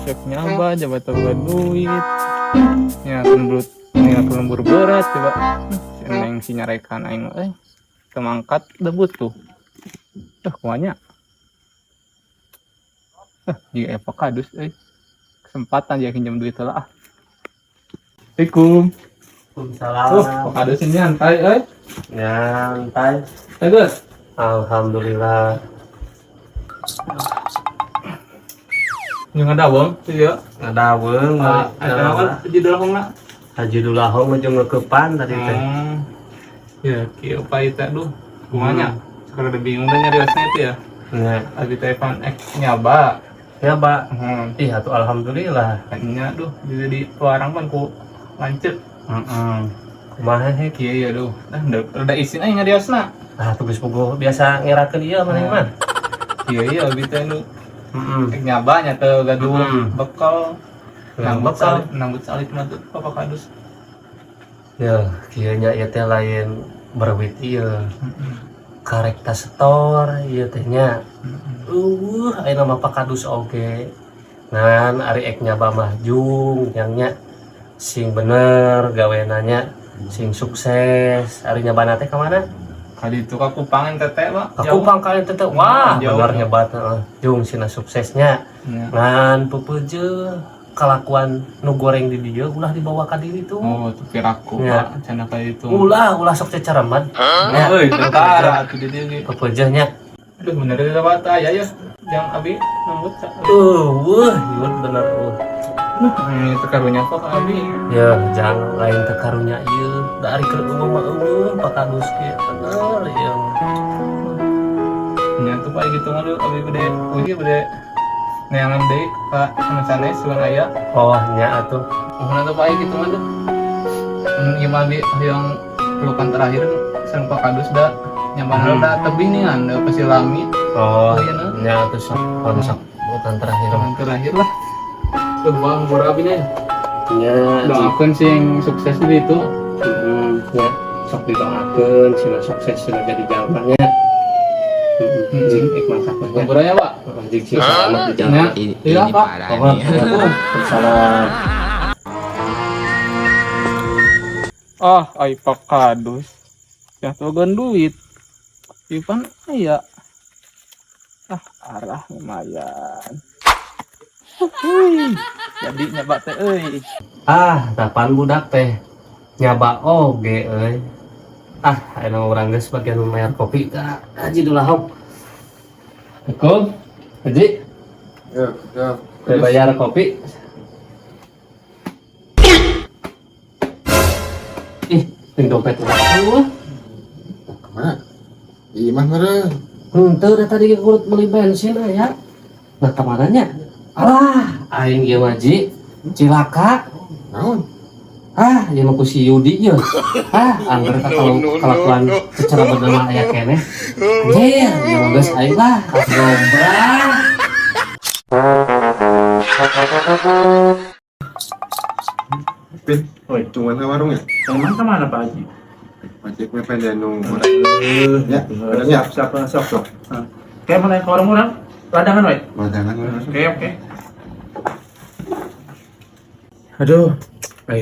Cek nyaba coba boga duit. Ya kan belut nih lembur berat coba. Si Neng si nyarekan aing mah euy. Teu mangkat debut tuh. Kumaha nya? Jika Pak Kadus euy. Kesempatan dia pinjam duit lah ah. Assalamualaikum. Waalaikumsalam. Pak Kadus ini nyantai euy. Nyantai. Bagus. Alhamdulillah. Yang ada bang, iya. Ngadaweung. Ah, ada apa? Haji Dulahong na. Haji Dulahong mah jeung ngeukepan tadi teh. Ya, kieu pa itu aduh. Kumaha nya? Sekarang udah bingung dah nyariosna itu ya. Nya. Abi teh pan ek nyaba. Ya, Pak. Hmm. Ih, atuh alhamdulillah. Kayaknya aduh jadi warang pan ku lanceuk. Heeh. Kumaha hek? Kieu ya aduh. Nah, udah isin aing nyariosna. Ah, tugas puguh biasa ngerakeun ieu maneh mah. Kieu ya abi teh nu Heeh. ek nyaba nya teu gaduh bekal. Nambut Bekal. Salit, nambut salit mah tuh Bapak Kadus. Ya, kieu nya ieu teh lain berwit ieu. Karek setor ieu teh nya. Eueuh, ayeuna mah Pak Kadus oge. Ngan ari ek nyaba mah jung yang nya sing bener gawena nya, sing sukses. Ari nyabana teh ka mana? Kali itu ka Kupang NTT, Pak. Ka Kupang ka NTT. Wah, Jauh. bener nyebat heeh. Jung sina suksesnya. Ya. Ngan pepeje kelakuan nu goreng di dieu ulah dibawa ka diri tuh. Oh, tuh piraku, Ya. Pak. Cenah ka itu. Ulah ulah sok cecereman. Ya, Euy, tentara atuh di dieu ge. Pepeje nya. Aduh, bener itu Pak. Tah, ya ya. Yang abi nambut. Eueuh, ieu bener eueuh. Nah, ini teu karunya kok ka abi. Ya, jangan lain teu karunya ieu. Da ari keur eueuh mah eueuh Pak Kadus ge bener ieu. Nya tuh Pak gitu mah abi bade uji bade neangan deui ka anu sanes sugan aya. Oh, nya atuh. Muhun atuh Pak gitu mah duh. Ieu mah abi hoyong pelukan terakhir sareng Pak Kadus da nyambanna da tebih nih kan da pasti lami. Oh, Oh, iya, nah. nya atuh sok kalau sok pelukan terakhir. Pelukan terakhir lah. Tuh bang, bora abi nya. Nya, Doakeun sing sukses di itu. heeh, nya sok didoakeun sina sukses sina jadi jawabannya. Heeh, jing ik mangkat mah nya. Bora ya, Pak. Jing sing selamat di jalan. Nya. Ini, Iya, ini Pak. parah Oh, nih. salam. Ah, ai Pak Kadus. Ya tuh duit. Ipan aya. Ah, arah lumayan. Hui, jadi nyaba teh euy. Ah, tapan budak teh nyaba oge euy. Ah, ayeuna urang geus bagian mayar kopi ka Haji Dulahong. Assalamualaikum. Haji, Ya, ya. teh bayar kopi. Ih, ting dompet urang. Eueuh. Kemana? Imah meureun. Henteu da tadi ge kulit beli bensin aya. Nah, kamana nya? Alah, aing ieu mah Ji. Cilaka. Naon? Ah, ieu mah ku si Yudi ye. Ah, angger ka kalau kelakuan secara bener aya keneh. Anjir, ieu mah geus aing lah, gobrah. Pin, Oi. tungguan ka warung ya? Emang kemana Pak Haji? Ojek we pengen nu Ya, bener ya? Siap, siap, siap, siap. Nah. Kayak mana ke warung orang? Ladangan, woi. Madangan urang. Oke, oke. Aduh,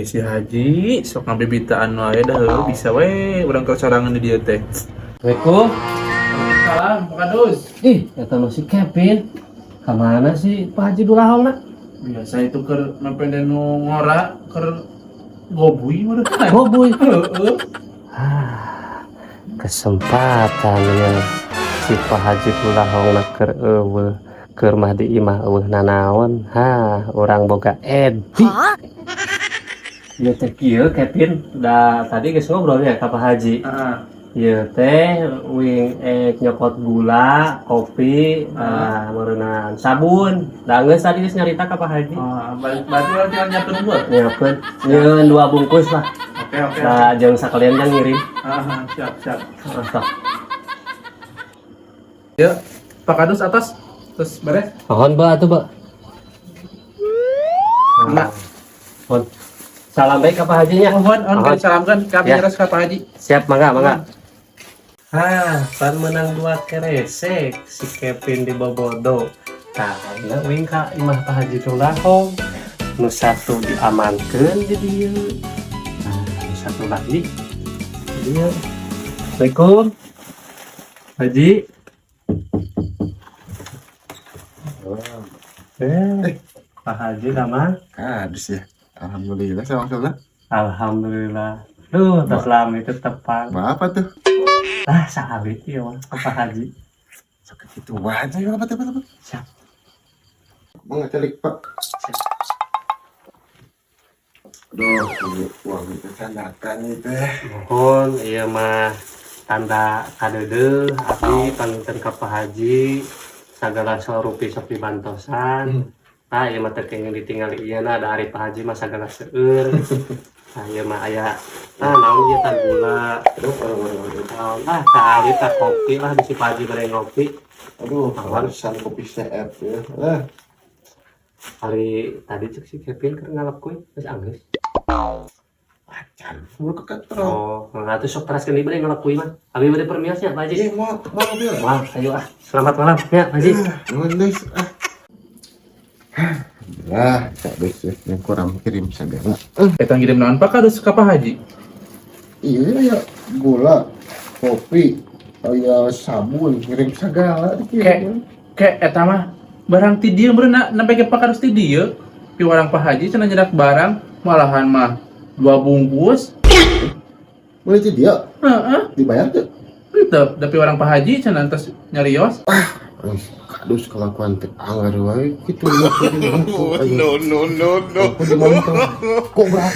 si Haji sok ngabibitaan wae dah heuh bisa we urang keur sorangan di dieu teh. Assalamualaikum. Salam, Pak Kadus. Ih, eta mah si Kevin. Kamana sih Pak Haji Dulahong na? Biasa itu keur mepende nu ngora keur gobui meureun. Gobuy. Heeh. Ah, kesempatan ya si Pak Haji Dulahong na keur eueuh keur mah di imah eueuh nanaon. Ha, urang boga edi. Ieu teh kieu Kevin, da tadi geus ngobrol ya ka Pak Haji. Heeh. Ieu teh wing ek nyokot gula, kopi, ah, meureunan sabun. Da geus tadi geus nyarita ka Pak Haji. Oh, berarti urang tinggal nyiapkeun gua. Nyiapkeun nyieun 2 bungkus lah. Oke, oke. Da jeung sakalian kan ngirim. Ah, siap, siap. Mantap. Ya, Pak Kadus atas terus beres. Mohon ba atuh ba. Nah. Mohon. Salam baik ka Pak Haji nya. Mohon, mohon Mohon. salamkan kami Ya. nyeras ka Pak Haji. Siap, mangga, mangga. Ah, pan menang 2 keresek si Kevin di Bobodo. Tah, ayeuna uing ka imah Pak Haji Tulahong. Nu satu diamankeun di dieu. Nah, nu satu lagi di dieu. Assalamualaikum. Haji. Eh, Pak Haji nama? Kadus ya. Alhamdulillah sama sama. Alhamdulillah. Duh, tos lami itu tepang. Apa tuh? Ah, saalit ya, Wak. Pak Haji. Sakit itu aja ya, apa tuh, apa tuh? Siap. Mau nggak calik, Pak? Aduh, ini uang itu sandakan itu ya. Mohon, iya mah tanda kadeudeuh abdi panginten ka Pak Haji sagala sarupi sok dibantosan. Ah, ieu mah teu kenging ditinggali ieu na da ari Pak Haji mah sagala seueur. Ah, ieu mah aya ah naon ieu tah gula. Aduh, aduh, aduh, aduh. Naon ah saalit tah kopi lah bisi Pak Haji bade ngopi. Aduh, warisan kopi CF ya. Ah, Hari tadi cek si Kevin keur ngalap kue geus anggeus. Acan, mau ke kantor. Oh, nah atuh sok teraskeun deui bade ngalap kue mah. Abi bade permios nya Pak Haji. Iya, mau mau mobil. Wah, ayo ah. Selamat malam ya, Pak Haji. Nuhun, Des. Ah. Lah, kadus ya, yang kurang kirim segala. Eta ngirim naon Pak Kadus ka Pak Haji? Iya ya, gula, kopi, aya sabun, ngirim segala dikirim. Kayak eta mah barang ti dieu meureun nampe ke Pak Kadus ti dieu. Piwarang Pak Haji cenah nyedak barang malahan mah dua bungkus. Boleh ti dia Heeh, dibayar tuh. henteu da piwarang Pak Haji cenah entos nyarios. Eh, kadus kelakuan teh anggar wae kitu ya. No no no no. Kok berat?